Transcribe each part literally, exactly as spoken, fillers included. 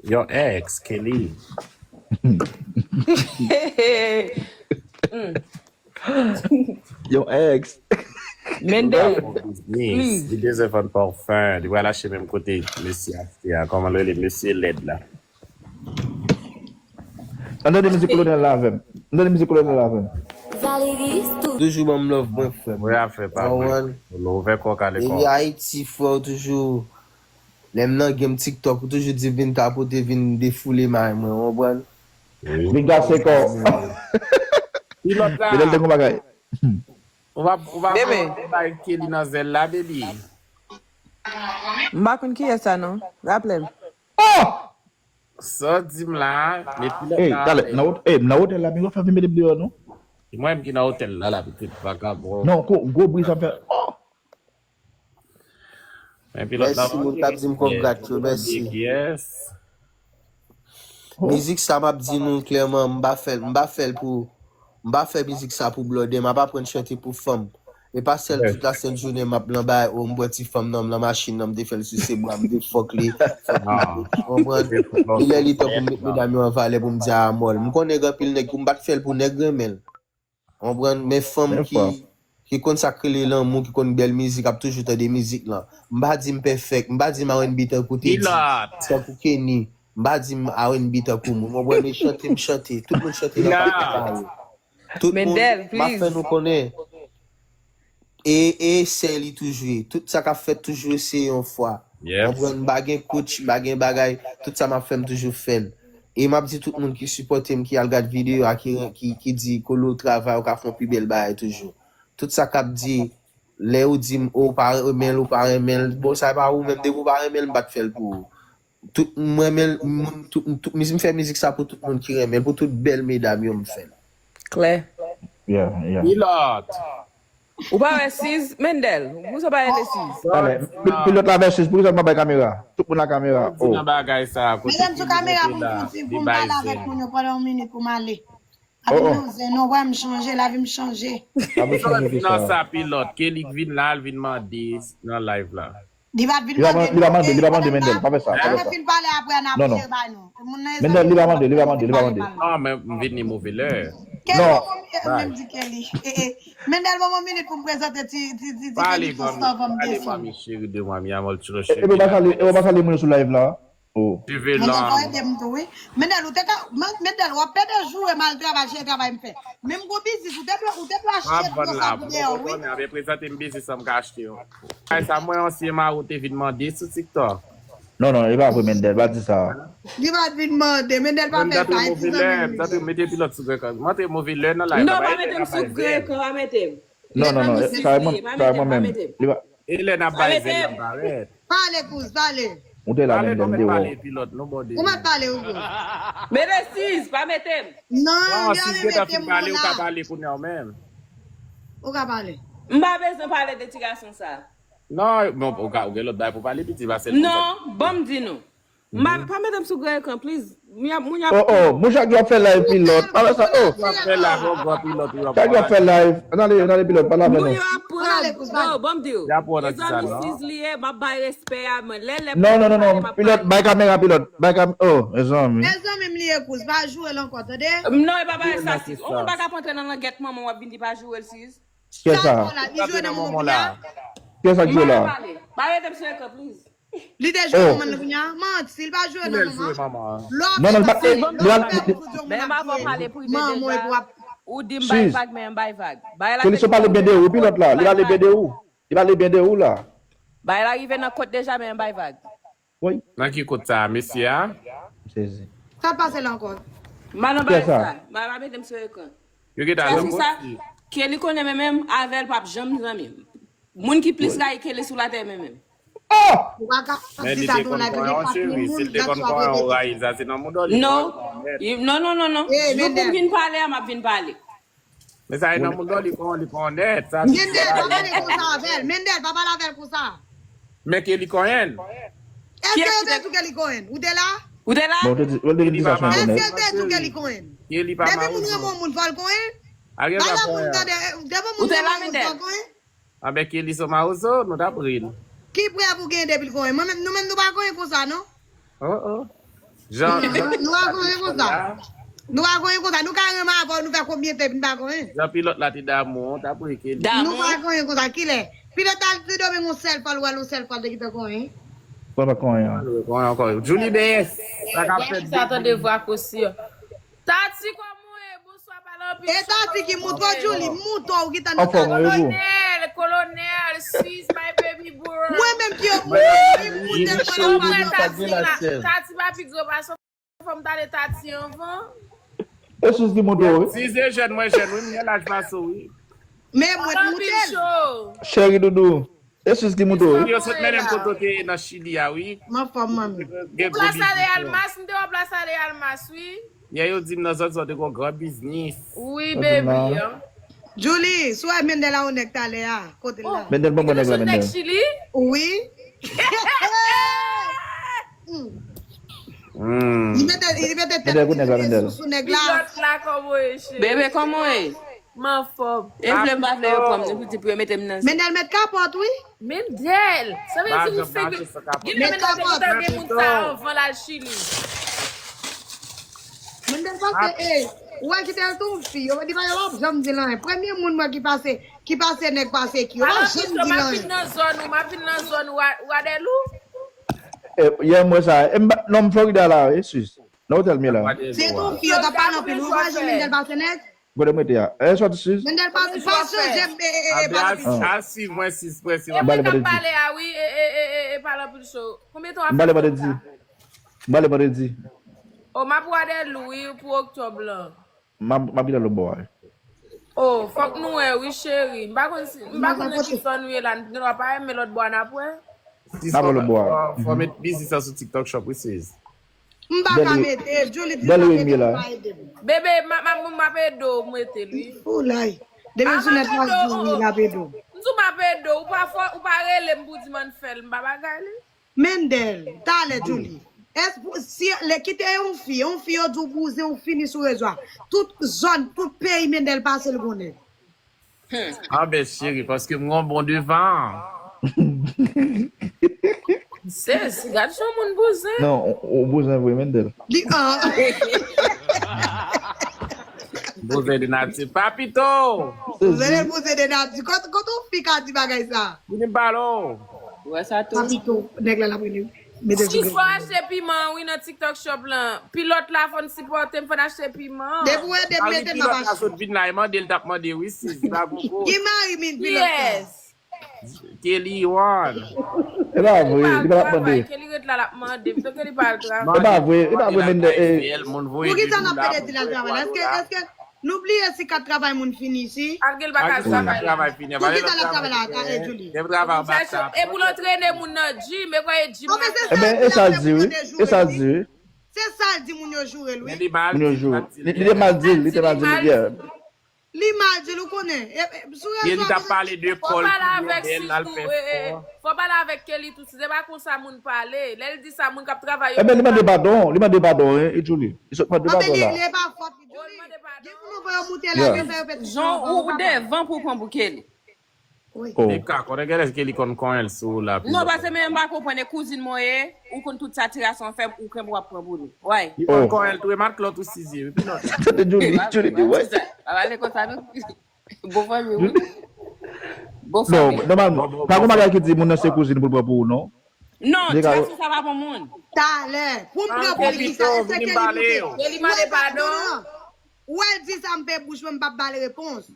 Yon ex, Kelly. Yon ex. Mendel, Li bezwen vann pafen. Li pral achte menm kote mesye achte a. Kòman l rele? Mesye lèd la. Ann tande mizik kolonèl la avè m. Ann tande mizik kolonèl la avè m. Toujou ban m love mwen frè m. Mwen ap fè pa mwen. Lo ouvè kò kale kò. Depi Ayiti frè w toujou. Lè m nan game TikTok ou toujou di vin tapote vin defoule may mwen ou konprann. Vin kase kò. Pilòt la. Fidèl te gon bagay. Ou pa ou pa bay Kelly nan zèl la baby. M pa konn kiyès sa non. Raple m. Oh! Sa w di m la, men pilòt Ey, la. Talè, nan wot, ey, nan wotèl la, men yo fè vin mete m deyò non. Mwen menm ki nan otèl la la pitit vagabon. Non, ko gwo bri sa fè. Oh! Men pilòt la. Mèsi moun k ap di m kongrat yo, mèsi. Yes. Mizik sa m ap di nou klèman, m pa fè l, m pa fè l pou, m pa fè mizik sa pou blòdè, m ap aprann chante pou fanm. E pa sèl tout la sent jounen m ap nan bay, o m pran ti fanm nan, m nan machin nan, m te fè l sise bra, m te fòk li. Konprann? Li lè li tan pou m met medam yo an valè pou m di a mòl. M konnen gen anpil nèg pou m pa t fè l pou nèg renmen l. Konprann? Men fanm ki ki konn sa k rele lanmou, ki konn bèl mizik, ap toujou tande mizik lan. M pa di m pèfèk, m pa di m R and B tankou Teddy, tankou Kenny, m pa di m R and B tankou moun. Konprann? Men chante m chante, tout moun chante nan pati pa yo. Tout moun, m ap fè nou konnen. E, e sè li toujou ye. Tout sa k ap fèt toujou se yon fwa. Konprann? M pa gen coach, m pa gen bagay. Tout sa m ap fè m toujou fè l. E m ap di tout moun ki sipòte m, ki al gad videyo a, ki, ki, ki di Kolo travay ou ka fè yon pi bèl bagay toujou. Tout sa k ap di, lè ou di m ou pa renmen l, ou pa renmen l, bon sa e pa ou menm, depi ou pa renmen l, m pa t fè l pou ou. Tout m renmen l, moun, tout, tout, miz- m fè mizik sa pou tout moun ki renmen l, pou tout bèl medam yo m fè l. Klè. Yeah, yeah. Pilòt. Ou pa wè Siz? Mendel, ou sa pa rele Siz? Talè, pi- pilòt la vèsis, poukisa l pa bay kamera? Tout moun la kamera. Di nan bagay sa. Mete m sou kamera pou m pou m pale avèk moun yo pandan yon minit pou m ale. Ap nan zen non, wè m chanje, lavi m chanje. Nan sa pilòt, Kelly k vin la, l vin mande nan live la. Li pa t vin mande non. Li pa mande, Mendel, pa fè sa. Pa fè sa. Fin pale apre a n ap jere bay nou. Mendel, li pa mande, li pa mande, li pa mande. Non, men m vin ni move lè. Kelly, menm di Kelly. Mendel, ban mwen minit pou m prezante ti ti ti ti Kelly Christophe anvan m desann. Chéri de mwa, mi amor, ti roche. E ou pa salye, e ou pa salye moun yo sou live la? Oh. Cheve Mendel, long. Fò ede m tou, wi. Mendel, ou te ka, Mendel, w ap pede joure mal travay, se travay m fè. Menm gwo biznis, ou te dwe, ou te dwe achte dlo sa pou deyò, wi. Ape prezante m biznis sa m ka achte yo. Ay sa mwen ansyen mari w te vin mande sou TikTok. Non, non, e pa vre, Mendel, pa di sa. Li pa t vin mande, Mendel pa fè sa, e ti zanmi m. Tanpri mete pilòt sou grenn kan. Mete move lè nan live. Non, pa mete m sou grenn kan, pa mete m. Non, non, non, sa e mwen, sa e mwen menm. Li pa E lè n ap bay zen nan parèt. Pale, kouz, pale. Ou te la, Mendel, m te wè w. Pilòt, nou bòde. Ou mèt pale, Hugo. Mete Siz, pa mete m. Non, li anime mete moun la. Pale kounye a menm. Ou ka pale. M pa bezwen pale de ti gason sa. Non, bon, ou ka, ou gen lòt bagay pou pale, piti, pa sèl. Non, ban m di nou. M pa, pa mete m sou grenn ekran, please. Moun y ap, moun y ap. Oh, oh, moun chak yo ap fè live pilòt. Pa fè sa, oh. Fè la, bon, bon, pilòt, yo ap Chak yo ap fè live. Ann ale, ann ale pilòt, pale avè Moun nou. Yo ap pran. Bon, ban m di w. Y ap pran nan ti sa, Mezanmi, non? Siz li ye, m ap bay respè a mwen. Lè lè Non, non, non, non. Pilòt, bay kamera, pilòt. Bay kam, oh, mezanmi. Mezanmi, m li ye kouz, pa joure l ankò, tande? Non, e pa bagay sa, Siz. Ou konn pa ka pantre nan langèt manman w ap vin di pa joure l, Siz. Kiyès sa? Li jwe nan moman kounye a. Kiyès sa k jwe la? Pa rete m sou ekran, please. Li te jwe manman l kounye a. Manti, li pa jwe nan manman. Non, non, li pa, li pa, Men m ap pale prive deja. Ou di m bay vag, men m bay vag. Bay la. Kelly, se pale byen de ou, pilòt la. Li pale byen de ou. Li pale byen de ou la. Bay la rive nan kot deja, men m bay vag. Wi. Nan ki kot sa, mesye a? M sezi. Sa pase la ankò. M pa nan bagay sa. M pa mete m sou ekran. Yo gen ta Sa, Kelly konnen men menm avè l p ap janm zanmi m. Moun ki plis rayi Kelly sou latè men menm. Ou pa ka Men di li sa te tou konn la, konyen w, cheri. Si l te konn konyen w, rayi, sa se nan mouda li. Non. Non, non, non, non. Jou pou m vin pale a, m ap vin pale. Men sa e nan mouda li konyen, li konyen nèt. Sa Mendel, pa pale konsa avè l. Mendel, pa pale avè l konsa. Men ke li konyen. Èske yo te di ke li konyen? Ou te la? Ou te la? Bon, ou te di, ou te di sa son konnen. Èske yo te di ke li konyen? Ke li pa Depi moun mawozo. Renmen yon moun, fò l konyen? Ake Bay pa la moun konyen. Tande, depi moun Renmen yon moun, fò l konyen? Anben ke li se mawozo, nou t ap ri l. Ki prèv ou gen depi l konyen? Mwen menm, nou menm nou pa konyen konsa, non? Oh, oh. Jan, Nou pa konyen konsa. Nou pa konyen konsa. Nou ka renmen avè w, nou fè konbyen tan epi nou pa konyen. Jan pilòt la te damou, t ap reke li. Nou pa konyen konsa. Kilè? Pilòt la te domen yon sèl fwa, l wè l yon sèl fwa, l te gentan konyen. Mwen pa konyen. Konyen ankò. Julie Beyes. Sa k ap fèt. Sa tande vwa kosi. Tati, kòman w ye? Bonswa, pale anpil. E Tati ki mouto, Julie, mouto ou ki tann nan Anfòm, Tati. wi, bro. Kolonèl, kolonèl, sis, my baby bro. Mwen menm ki yo mouto, ki moute Mwen fwa wè nan Tati Tati. la. Tati pa pi gwo pase w, fò m tande Tati anvan. E sis ki mouto, wi. Si se jèn, mwen jèn, wi, m gen laj pase w, wi. Men mwen Anpil moute l. Cho. Cheri doudou. E sis ki mouto, wi. Yo sot mennen m kote w te ye nan Chili a, wi. M anfòm, manmi. Gen gwo Plas ale biznis. Almas, m te wè plas ale Almas, wi. Yè yo di m nan zòn sa w te gen yon gran biznis. Wi, Kote m la, baby. wi. An. Julie, si w wè Mendel la yon nèg talè a, kote l la? Mendel ban mwen nèg la, Mendel. Chili? Wi. Hmm. Li mete, li mete tèt Mendel, kote nèg la, Mendel? Sou, sou nèg la. Pilòt la, kòman w ye, cheri? Bebe, kòman w ye? M anfòm. E vle m pa vle yo pran m, nou di pou yo mete m nan. Mendel met kapòt, wi. Mendel. Sa vle di Majan nou fenk. mache sa kapòt. Gen de Mendel te gentan gen moun sa anvan l al Chili. Mendel pase, e, ou wè ki te al tou fi, yo di pa yo p ap janm di l anyen. Premye moun mwen ki pase, ki pase nèg pase ki, yo p ap janm di l M ap vin anyen. Nan zòn ou, m ap vin nan zòn ou, Wa- Wadelou. E, yè m wè sa. E, m ba- non, m Florida la, e sis. Nan otèl m ye la. Se tou fi, yo t ap pale anpil, ou pa janm Mendel pase nèg? Kote m rete a? E sòti sis. Mendel pa, pa chanje, e, e, e, Abe pa a, a Steve, mwen Steve, mwen Steve. E mwen k ap pale a, wi, e, e, e, e, e pale anpil Cho. Konbyen tan w ap M pale fè vandredi. sa? M pale vandredi. O, m ap Wadelou, wi, pou oktòb lan. M ap, m ap vin nan lòt bò a. O, fòk nou wè, wi, cheri. M pa konn si, m pa konn nan ki zòn ou ye la, nou pa renmen lòt bò a n ap wè. Sis, N ap wè lòt bò a. Fò, fò met biznis sa sou TikTok Shop, wi, sis. M pa ka mete, Julie di Bèl sa wi, m ye la. pa ede m. Bebe, m ap, m ap, m ap ede w, m rete l, wi. Foulay. Depi sou nèt la di wi, l ap ede w. M di w m ap ede w, ou pa fò, ou pa rele m pou di m ann fè l, m pa bagay li. Mendel, talè Julie. Èske pou- si lè kite yon fi, yon fi yo di w bouzen, ou fini sou rezo a. Tout zòn, tout peyi Mendel pase l konnen. Anben cheri, paske m gon bon devan. Sezi, gad jan moun bouzen. Non, ou, ou bouzen vre, Mendel. Li an. Bouzen de nati. Papito! Bouzen de nati. Kot, kot yon fi ka di bagay sa? Vini m pale w. Ou wè sa tou? Papito, nèg la la prene. Mete Si fò achte piman, wi, nan TikTok Shop lan. Pilòt la fò n sipòte m, fò n achte piman. Depi w ede m Al mete ri m ap pilòt la achte. Sot vin la, e mande l t ap mande, wi, sis. Li pa gon koz. Ki mari min pilòt la? Yes. Kelly One. E pa vre, li pa t ap mande. Ke li ret la, l ap mande. M tanke li pa al E travay. pa vre, e pa vre, Mendel. E, Moun voye Pou ki de sa n ap dola. Pede di l al travay la? Èske, èske nou bliye si kat travay moun fini isi? Al gen l pa ka al travay. Travay fini. Pou ki sa l ap travay la, e Julie? Dev travay bata. E pou l antrene moun nan gym, e kwa e gym. Ok, se e ben, e sa l di, wi. E sa l di, wi. Se sa l di moun yo joure l, wi. Men li mal Moun yo di, jou. mal di. Li, li te mal di l, li te mal di l, yeah. Li mal di l, ou konnen. E, e, sou Ye li rezo t ap pale de Fò Paul pale avèk Fidel, sis l al tou, fè e, e, spò. Fò pale avèk Kelly tou, sis. Se pa konsa moun pale. Lè l di sa, moun k ap travay yo. E ben, li mande padon, li mande padon, e, e Julie. Li sot mande Anben, padon li, la. li e pa fòt li, Julie. Gen moun voye w moute la, Yeah. yo fè yo pete Jan ou, ou devan pou pran pou Kelly. Oh. Li ka konnen gen lè Kelly konn konyen l sou ou la. Non, paske men m pa konprann, e kouzin mwen ye, ou konn tout sa ti gason fè, ou kenbe w ap pran pou li. Why? Li konn konyen l tou, e matlòt ou sizye, wi, pilòt. Tande Julie, Julie di, wè. Pa pale konsa, non. Bon fanmi, wi. Bon Non, fanmi. Nòmalman, pa gon bagay ki di moun nan se kouzin pou l pran pou ou, non. Non, Dega- ti gason sa pa bon moun. Talè. Pou m pran pou li, sa, se Kelly moute. Kelly mande padon. Ou wè l di sa, m pe bouch mwen, m p ap ba l repons.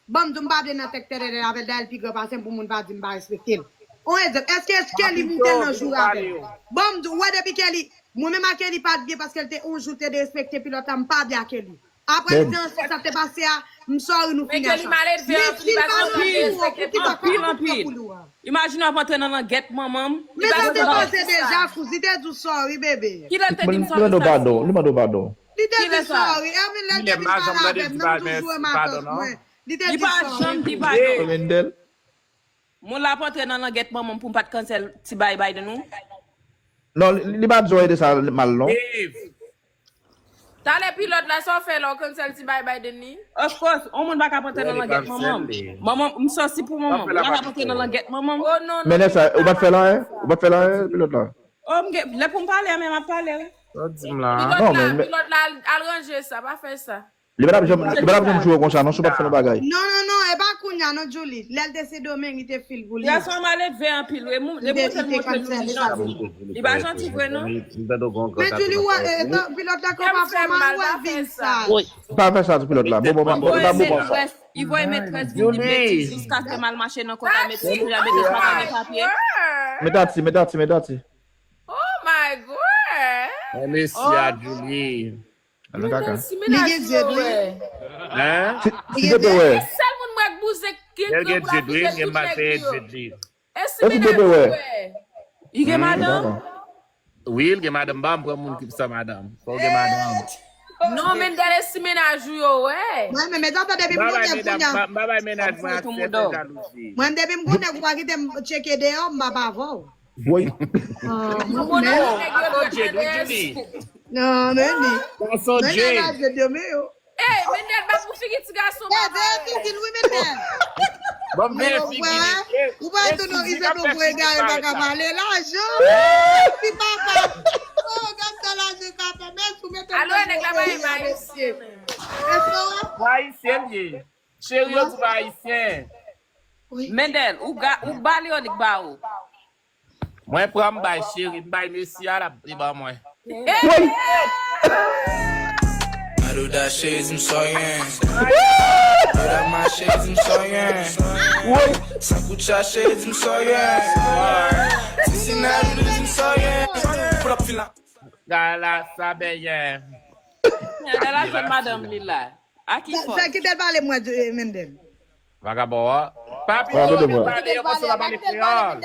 Bon, m di w m pa vle nan tèt tètètè avè l, dayè l pi gran pase m pou moun pa di m pa respekte l. On egzanp, èske, èske Kelly moute nan jou avè l? Bon, m di w, ou wè depi Kelly, mwen menm ak Kelly pa t byen paske l te on jou te derespekte pilòt la, m pa byen ak Kelly. Apre li te ansent, sa te pase a, m sorry nou fini a sa. Men Kelly mal edve anpil, li pa konn derespekte. Anpil, anpil. Imajine w ap antre nan langèt manman m. Men sa te pase deja, kouzi te di w sorry, bebe. Kilè l te di m Li mande sorry? Padon, li mande padon. Li te di sorry. Ervin, lè l te vin pale avè m, nan m toujou e matant mwen. Li te di Li pa janm sorry. Di padon. Mendel. Moun la ap antre nan langèt manman m pou m pa t cancel ti bay bay de nou. Non, li, li pa di w ede sa mal, non. Talè pilòt la, sa w fè la, w cancel ti bay bay de ni? Of course, on moun pa ka ap antre nan langèt manman m. Manman m, m sòsi pou manman m. Ou pa ka ap antre nan langèt manman m. Oh non, non. Men lè sa, ou pa t fè l anyen? Ou pa t fè l anyen, pilòt la? Oh, m gen, lè pou m pale, men m ap pale, wi. Sa w di m la? Pilòt la, men, men pilòt la, al, al ranje sa, pa fè sa. Li pa t ap janm, li pa t ap janm jwe konsa, non, si w pa t fè yon bagay. Non, non, non, e pa kounye a, non, Julie. Lè l te Sendomeng, li te fil pou li. Gason an maledve anpil, wi. Li montre l montre nou li janti. Li pa janti vre, non. Men Julie, wè, e, tan, pilòt la kòman fè mal, wè vin sal. Pa fè sa sou pilòt la. Bon, bon, bon, bon, bon, bon. Li voye metrès vin di betiz jiskaske m al mache nan kont a metrès, li di metrès pa gen papye. Metati, metati, metati. Oh my God! Mèsi a Julie. Li gen djed, wi. Hein? Li gen djed. Sèl moun mwen k bouzen ki gen djed, wi, gen maten djed li. E si mennaj ou wè? Li gen madanm? Wi, li gen madanm, m pa pran moun ki san madanm. Fò w gen madanm. Non, Mendel, e si mennaj ou yo wè? Mwen, men, men, tata, depi m konnen kounye a. M pa bay mennaj mwen aksè fè jalouzi. Mwen, depi m konnen ou pa kite m tcheke deyò, m pa pa avè w. Woy. Ah, mwen konnen nèg yo dwe tande. Non, men li. Gason Jay. Ey, Mendel, bat pou figi ti gason papa. Ey, veye figi l, wi, Mendel. Bon, veye figi li. Ou pa tou non, Isabel pou egare pa ka pale lajan. Ti papa. Oh, gad sa lajan sa fè. Men sou mete. Alo, nèg la pa menm ayisyen. Èske w ayisyen li ye? Cheri, yo di pa ayisyen. Mendel, ou ga, ou ba Leonic ba ou. Mwen pran m bay cheri, m bay Messi a, l ap li ban mwen. Woy! Adoda cheri di m sòyen. Adoda ma cheri di m sòyen. Woy! San kout cha cheri di m sòyen. Titi nan di m sòyen. Pou l ap fin la. Gala sa benyen. Gala jwenn madanm li la. A ki fòs? Fè, kite l pale mwen, Mendel. Vagabon an. Papi, ou te pale, yo panse w ap pale kreyòl.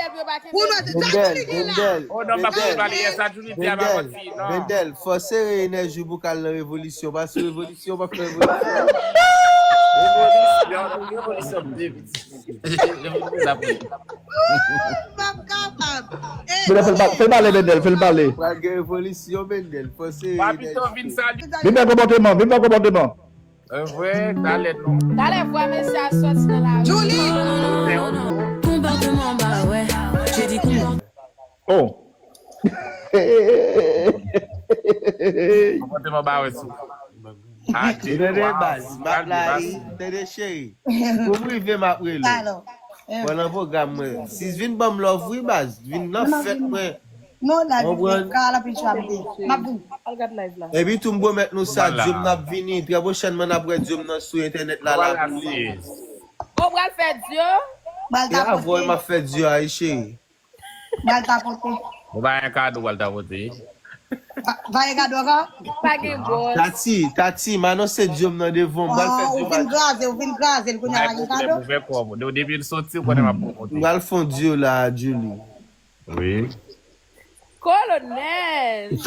Pou nou, sa Julie gen la. Oh non, m ap pale yè, sa Julie di a pa manti, non. Mendel, fò sere enèji w pou w ka al nan revolisyon, paske revolisyon pa fè revolisyon. Revolisyon, revolisyon, baby. Revolisyon, la pou m ap kapab. Mendel, fè l pa-, fè l pale, Mendel, fè l pale. Pral gen revolisyon, Mendel, fò sere enèji. Papito vin salye. Vin fè konpòteman, vin fè konpòteman. Vre, talè non. Talè vwa mesye a sòti nan lari. Julie! Konpòteman ba wè. Judy konpòteman. Oh. Konpòteman ba wè sou. Tande baz, m ap la, tande cheri. Pou m rive, m ap rele w. Pran nan pwogram mwen. Sis vin ban m love, wi, baz. Vin nan fèt mwen. Non, la, konprann? Kal anpil chwa, m te. M ap vini. Al gad live la. Epi tou m pwomèt nou sa, Dyom n ap vini. Trè pwochènman n ap wè Dyom nan sou entènèt la, la pou li. Ou pral fè Dyom? E avè w m ap fè Dyom a, wi, cheri. Pral tapote. Ou pa gen kado pral tapote. Pa, pa gen kado ankò? Pa gen bòs. Tati, Tati, m anonse Dyom nan devan w. M pral fè Dyom a. Ou fin kraze, ou fin kraze l, kounye a pa gen kado? Ou fè kòb. Depi l soti, ou konnen m ap pran monte. M pral fè Dyom la, Julie. Wi. Kolonèl.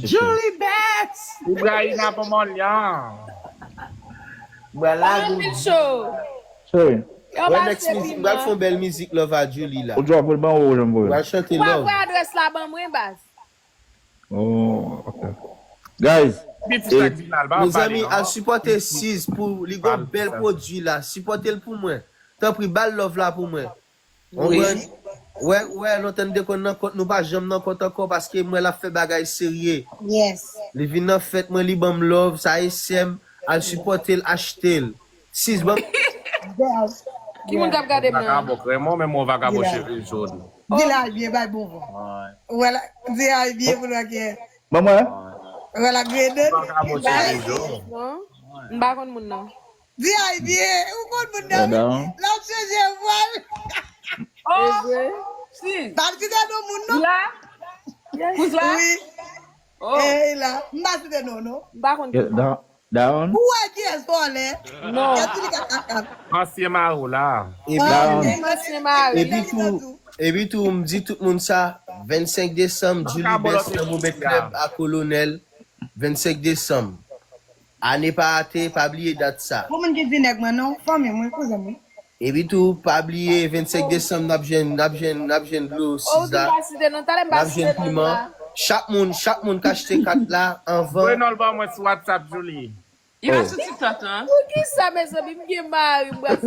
Julie Best. Ibrahima Pomonyan. Mwen la, anpil cho. Cheri. Yo, Renex Music, m pral fè yon bèl mizik love a Julie la. Ou djòl pou l ban ou, janm voye. M pral chante love. Ou pa voye adrès la ban mwen, baz. Oh, ok. Guys, mezanmi, al sipòte Siz pou li gon bèl pwodui la. Sipòte l pou mwen. Tanpri, ba l love la pou mwen. Wi. Konprann? Wè, wè, lontan n te konn nan kont, nou pa janm nan kont ankò paske m wè l ap fè bagay serye. Yes. Li vin nan fèt mwen, li ban m love, sa e sè m, al sipòte l, achte l. Siz ban m. Yes. Ki moun k ap gade m nan? Vagabon, krèman, men mwen vagabon cheve jòn. Di la byen, bay bon van. Wè la, di la byen pou nou, ok. Ban mwen. Wè la, grenn. Vagabon cheve jòn. M pa konn moun nan. Di ay byen, ou konn moun nan, wi. L ap chanje vwa l. Oh! Sis. Pa l site non moun, non. La? Kous la? Wi. Oh. Ey la. M pa site non, non. M pa konn kous la. Down. Ou wè kiyès vòlè? Non. Kiyès ki ka, ka, ka? Ansyen mari w la. Epi, ansyen mari. Epi tou, epi tou, m di tout moun sa, vennsenk desanm, Julie Best nan Bobet Club a Kolonèl. Vennsenk desanm. Ane pa rate, pa bliye dat sa. Pou moun ki di nèg mwen non, fanmi mwen, kouzen mwen. Epi tou, pa bliye, vennsenk desanm, n ap jwenn, n ap jwenn, n ap jwenn dlo, Siz la. N ap jwenn piman. Chak moun, chak moun k achte kat la, anvan. Voye non l ban mwen sou WhatsApp, Julie. Li pa sou TikTok, non? Poukisa, mezanmi, m gen mari, m pral